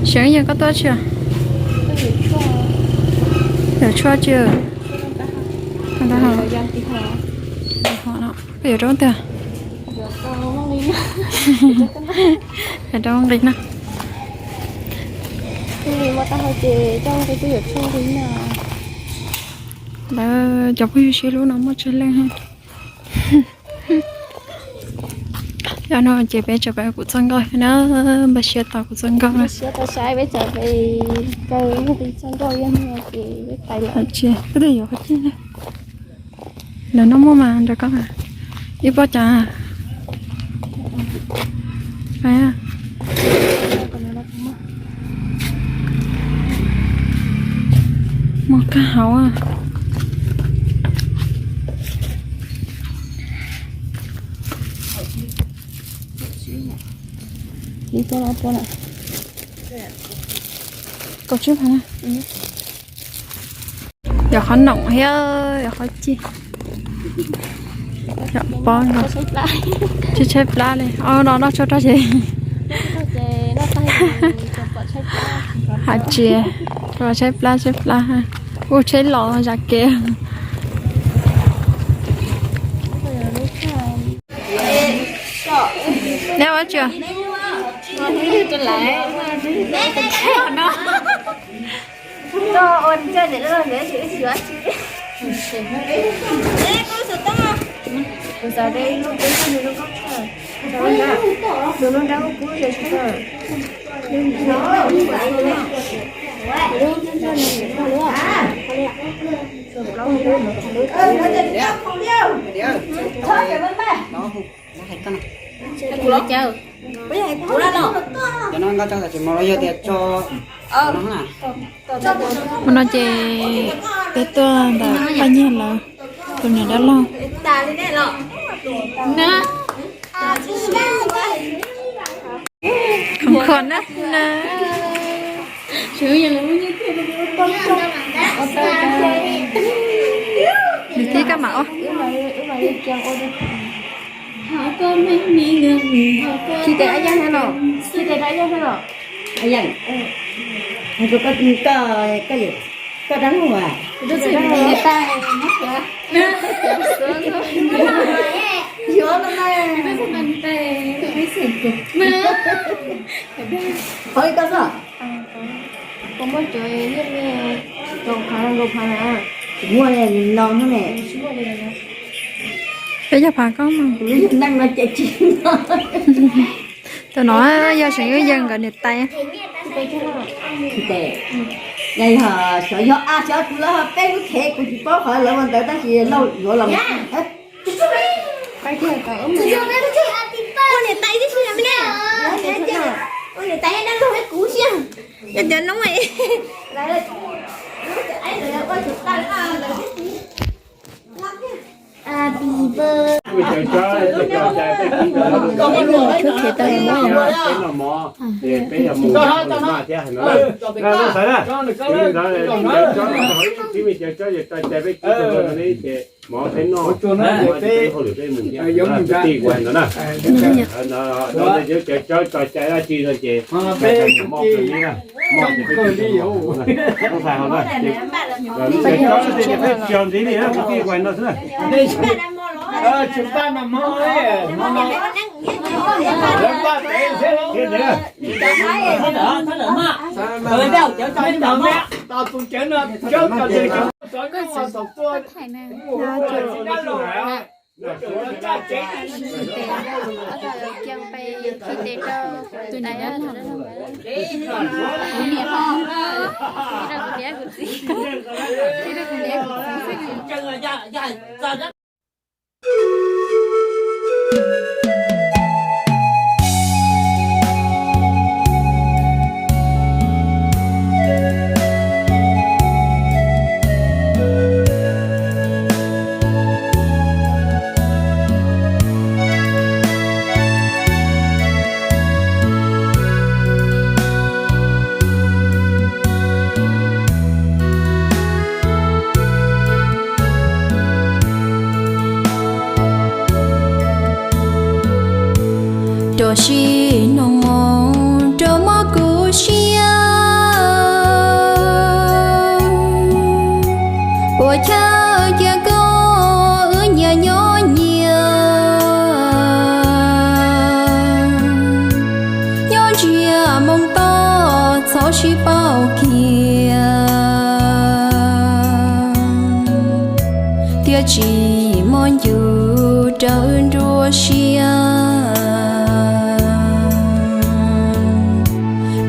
Seev, yog koj tuaj tsi? Yuav tshuaj tsi? Koj yuav rau tiag? Yuav rau nqi no. Lawv cov phooj ywg sib hlub no muaj tsawg leej? Yog no ces peb tso peb kuv txoj nkauj na, npaj siab tos kuv txoj nkauj na. Koj twb yuav qhov tij na. Lawv no muaj mas nrog koj. Ib pob cas? Muaj kab hauv. Kaum tsib phav na. Yog qhov noom thiab yog qhov cig. Yog pob no. Tshaib tshaib plab li. Ob no noj tshuaj rog ces. Has tsis, tshaib plab tshaib plab. Kuj tshaib los zam kev. Neb ua tsi? Cov no nkauj tso tam sis mas los yog tias tso no na. Hmo no ces peb tuaj ntawm Paj Nyiag lawv tus niam dab laug. Khoom kho na na. Nws tib kab mam ua. Khi tes dab yaj no, khi tes dab yaj no. Koj, koj, koj dab laug a? Qhov li koj xwb. Muaj no ne. Peb yog phav koob mas. Tus no yog seem yog nkawd niam tais. Yog, yog a, xyov kuv lawv peb lub khev kuv tsis paub qhov lawv ua ntawd tab sis lauj yuav los. Ua niam tais tib si, ua niam tais dab laug kuv xwb. Yog cov noob. Chaw cia koj wb nyias nyob nyias, nyob ntsiag moo toj txhob sib pauj kiag, thiaj tsis mob ncuj rau wb nruab siab.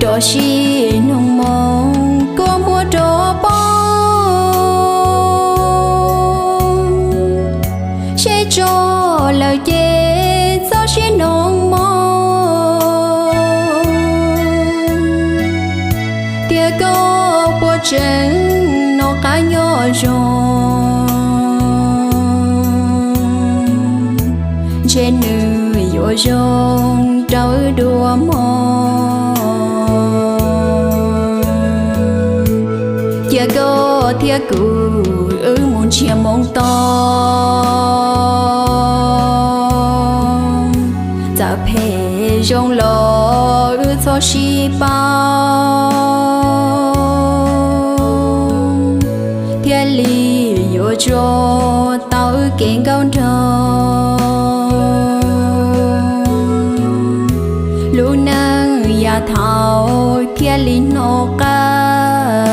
Rau sib nug moo koj muab rov poob, seb tso lawm ces txhob sib nug moo, tias koj puas tseem nco qab nyob zoo, ntshe nws yuav zoo rau wb dua hmo. Cia koj thiab kuv wb mus ntsiag moo toj, txawm phem zoo los wb txhob sib pauj, thiaj li yuav tsuag tau wb kev nkauj nraug. Lub neej yav thaud thiaj li hnov qab,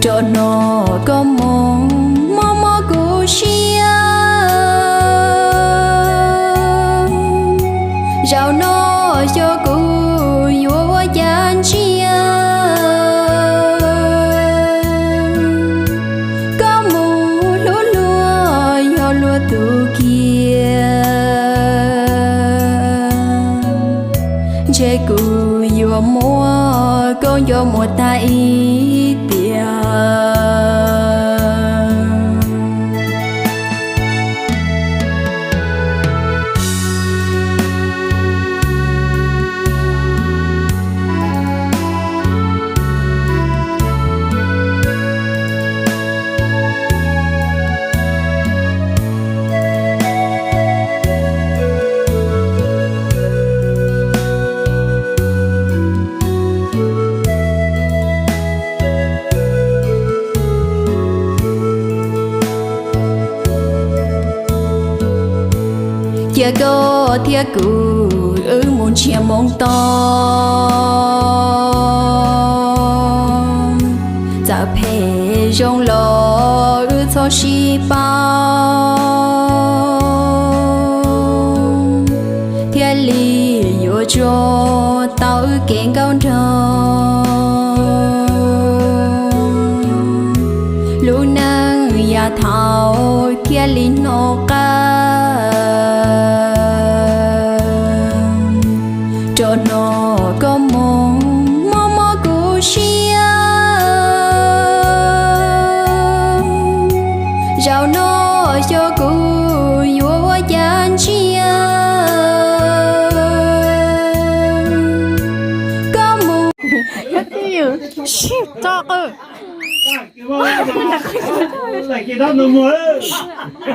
rau hnov koj moo mob mob kuv siab. Zaum no xyov kuv yuav ua cas ntsiag, koj mus hlub luag yog luag tus kiag, ntshe kuv yuav muab koj nco mus tag ib tiam. Cia koj thiab kuv wb mus ntsiag moo toj, txawm phem zoo los wb txhob sib pauj, thiaj li yuav tsuag tau wb kev nkauj nraug. Lub neej yav thaud thiaj li hnov qab, rau hnov koj moo mob mob kuv siab. Zaum no xyov kuv yuav ua cas ntsiag, koj mus. Tso qw.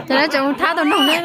Ces lawv tseem mus thab tau noog ne.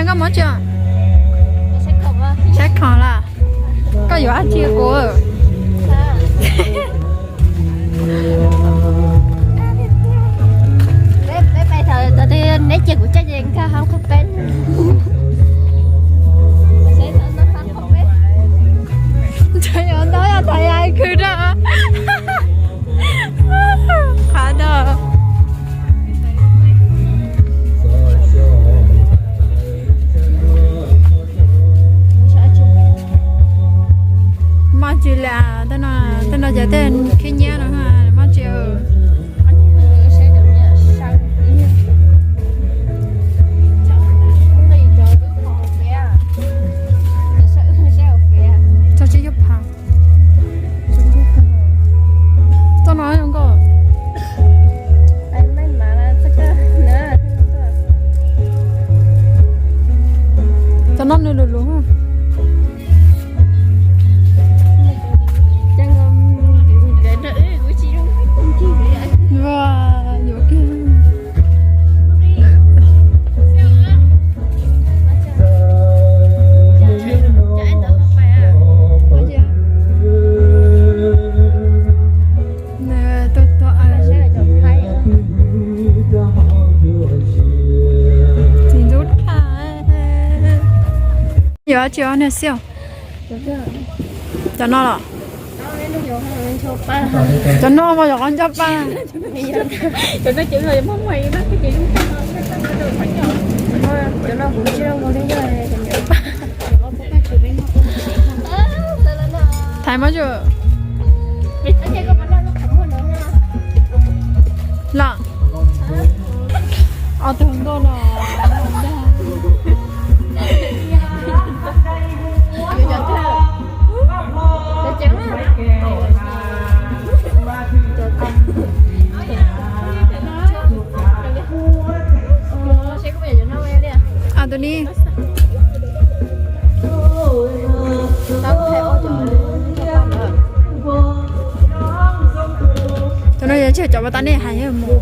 Koj muab tsi? Saib khoom los? Koj yuav dab tsi kuv? Peb, peb pais thaum, thaum twg neb cia kuv caij ces nkag hauv qhov peb. Ntshe yuav ntau yog thaum yav khwv rau qhov no. Maj tsis li, tej no ces tej khib nyiab no, maj tsis. Tso tsib caug phav. Txoj no zoo nkauj. Cov no nws lus lus. Yuav kiag. Txiv ntxub dhau. Yuav tsis ob niag xiaj. Cov no los? Cov no mas yog qhov nco pa. Thaiv mas. Los. Ob tug nkauj no. Tus ni. Tus no yog tsis cov pas tas nej hais mus.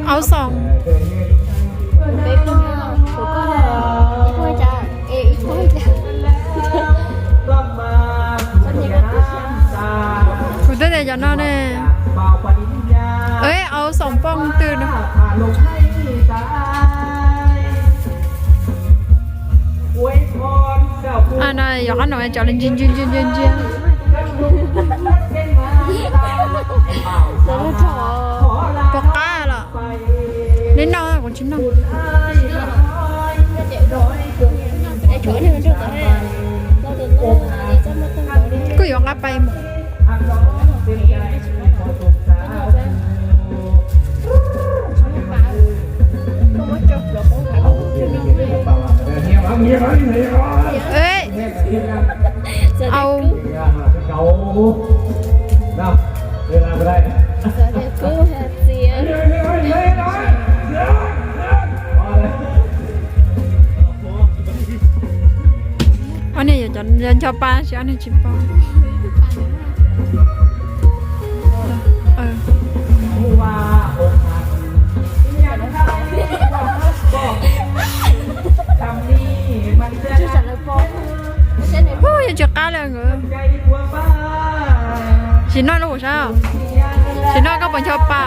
Aub xoom. Kuv twb tias cov no ne. Aub xoom poj twg no. No yog qab no cov li ntsia ntsia ntsia ntsia ntsia. Puas qab los? Neb noj kuv tsis noj. Kuj yuav nqa pais mus. Au. Ob niag yuav ncho pa, tab sis ob niag tsis paub. Ub, yeej tsis qab li nkawd. Sim no los kuv saib, sim no koj puas ncho pa?